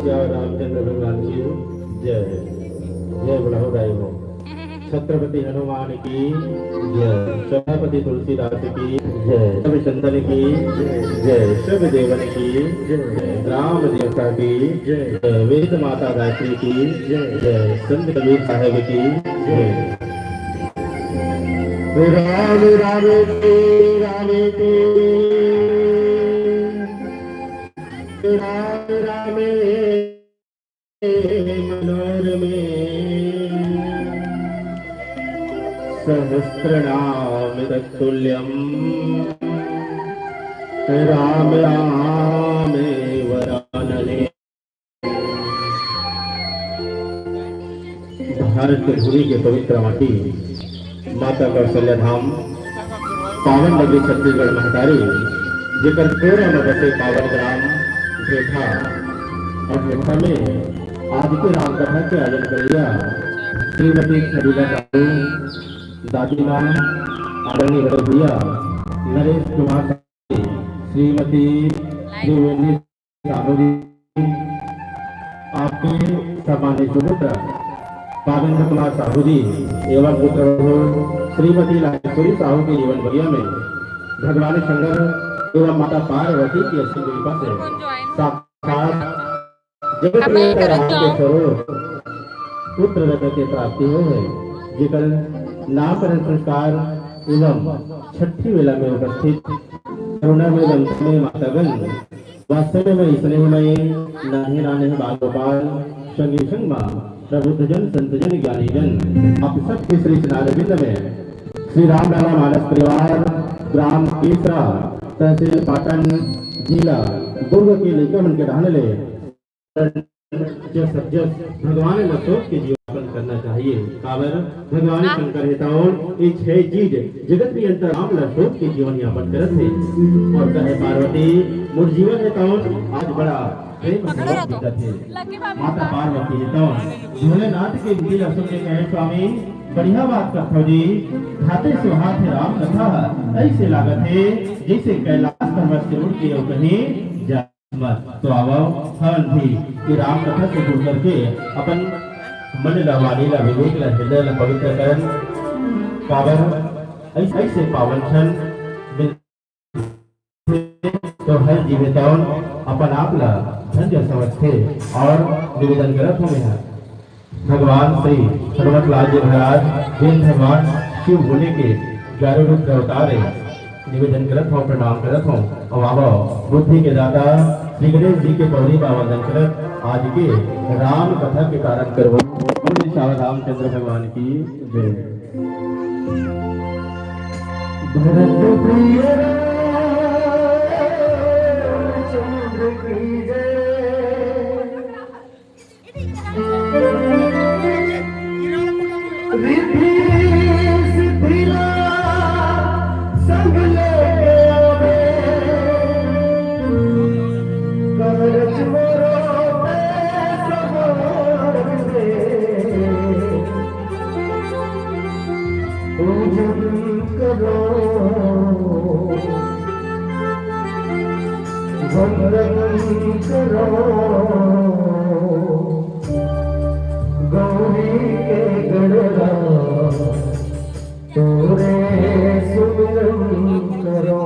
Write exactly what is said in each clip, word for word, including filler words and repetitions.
जय रामचंद्र भगवान की जय। जय बोला हो दाई हो। छत्रपति हनुमान की जय। सेनापति तुलसीदास की जय। रविचंद्रन की जय। सब देवन की जय। राम देवता की जय। जय। वेद माता गायत्री की जय। जय। संत कबीर साहेब की जय। राम राम के राम के राम राम मनोरमे सहस्रनाम तत्तुल्यम राम राम वरानने। भारत के भूमि के पवित्र माटी, माता कौशल्या धाम, पावन नगरी छत्तीसगढ़ महतारी, जेकर कोरा म बसे पावन ग्राम भेठा अउ भेठा में आज के राम कथा के आयोजन करइया श्रीमती छबीला साहू, दादी माँ, आदरणीय बड़े भैया नरेश कुमार साहू, श्रीमती त्रिवेणी साहू जी, आपके सम्मानित सुपुत्र पावेंद्र कुमार साहू जी एवं पुत्र श्रीमती लालेश्वरी साहू के जीवन बगिया में भगवान शंकर एवं माता पार्वती की असीम कृपा से साक्षात जगत अब मैं नियंता करूँ राम के जाऊँ। स्वरूप पुत्र रत्न के प्राप्ति हो है, जेकर नामकरण संस्कार एवं छठी वेला में उपस्थित करुणा में दंत में मातागण वास्तव में स्नेहमय नान्हे नान्हे बाल गोपाल संगी संग मा प्रबुद्ध जन संत जन ज्ञानी जन आप सबके श्री चरणारविंद में श्री रामलाला मानस परिवार ग्राम केसरा तहसील पाटन जिला दुर्ग के लइका मन के डहान ले जस जस भगवान ल सोच के जीवन यापन करना चाहिए। काबर भगवान शंकर हे तौन ये छह चीज जगत नियंता राम ल सोच के जीवन यापन करत हे। और कहे पार्वती मोर जीवन हे तौन आज बड़ा प्रेम पूर्वक बीतत हे। माता पार्वती हे तौन भोलेनाथ के विनती ल सुन के कहे स्वामी बढ़िया बात करथो जी। खाते सुहात हे राम कथा ऐसे लागत हे जैसे कैलाश पर्वत से उठ के अउ कहीं जा मत तो आवव, हमन भी ये राम कथा से जुड़ करके अपन मन ला, वाणी ला, विवेक ला, हृदय ला पवित्र करन। काबर ऐस-, ऐसे पावन क्षण मिल तो हर जीवित अपन आप ला धन्य समझथे। और निवेदन करत हूँ मैं भगवान श्री हनुमत लाल जी महाराज, जेन भगवान शिव भोले के ग्यारह रुद्र अवतार हे, निवेदन करत हूँ, प्रणाम करत हूँ। और आवो बुद्धि के दाता श्री गणेश जी के पौड़ी बा वंदन करत आज के राम कथा के प्रारंभ करबो। बोलिए सावधान रामचंद्र भगवान की जय। भरत प्रिय रामचंद्र की जय। रिद्धि सिद्धि ला संग लेके आवे, कवच मोरो पे सवार दे। पूजन करो, वंदन करो, गौरी के गणराज तोरे सुमिरन करो।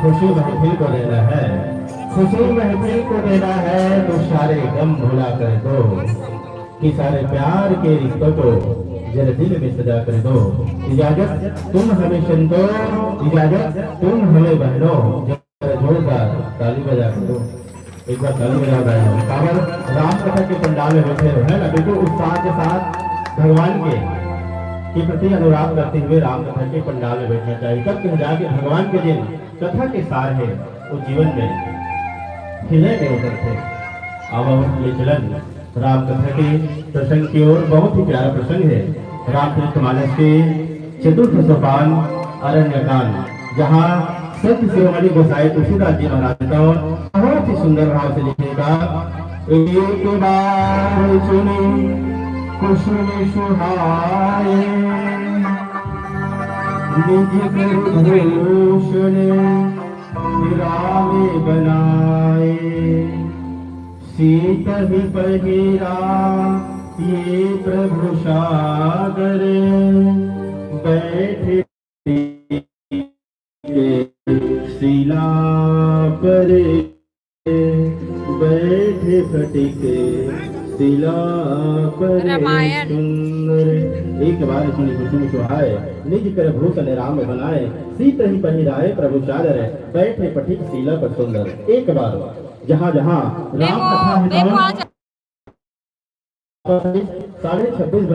खुशी महफिल को देना है, खुशी महफिल को देना है, तो सारे गम भुला कर दो, कि सारे प्यार के रिश्तों को जरा दिल में सजा कर दो। इजाजत तुम हमें संतों, इजाजत तुम हमें बहनों। जोरदार ताली बजा के दो, एक बार ताली बजा रहे हो। काबर राम कथा के पंडाल में बैठे हो, है ना, बिल्कुल उत्साह के साथ भगवान के, के प्रति अनुराग करते हुए राम कथा के पंडाल में बैठना चाहिए। तब कहीं जाके भगवान के दिन कथा के सार है, वो जीवन में हृदय में उतरते। अब हम ये चलन राम कथा के प्रसंग की ओर, बहुत ही प्यारा प्रसंग है रामचरित मानस के चतुर्थ सोपान अरण्यकांड, जहाँ संत शिरोमणि गोसाई तुलसीदास जी महाराज का बहुत ही सुंदर भाव से लिखेगा। एक बार सुने कुसुम सुहाए, निज कर भूषण राम बनाए। सीत ही पहिरा ये प्रभु सादर, बैठे शिला पर, बैठे फटिक शिला पर। रामायण। सुंदर। एक बार सुने कुसुम सुहाए, निज कर भूषण राम बनाए। सीत ही पहिराए प्रभु सादर, बैठे फटिक शिला पर सुंदर। एक बार जहाँ जहाँ राम देखो, कथा है, देखो, आज साढ़े छब्बीस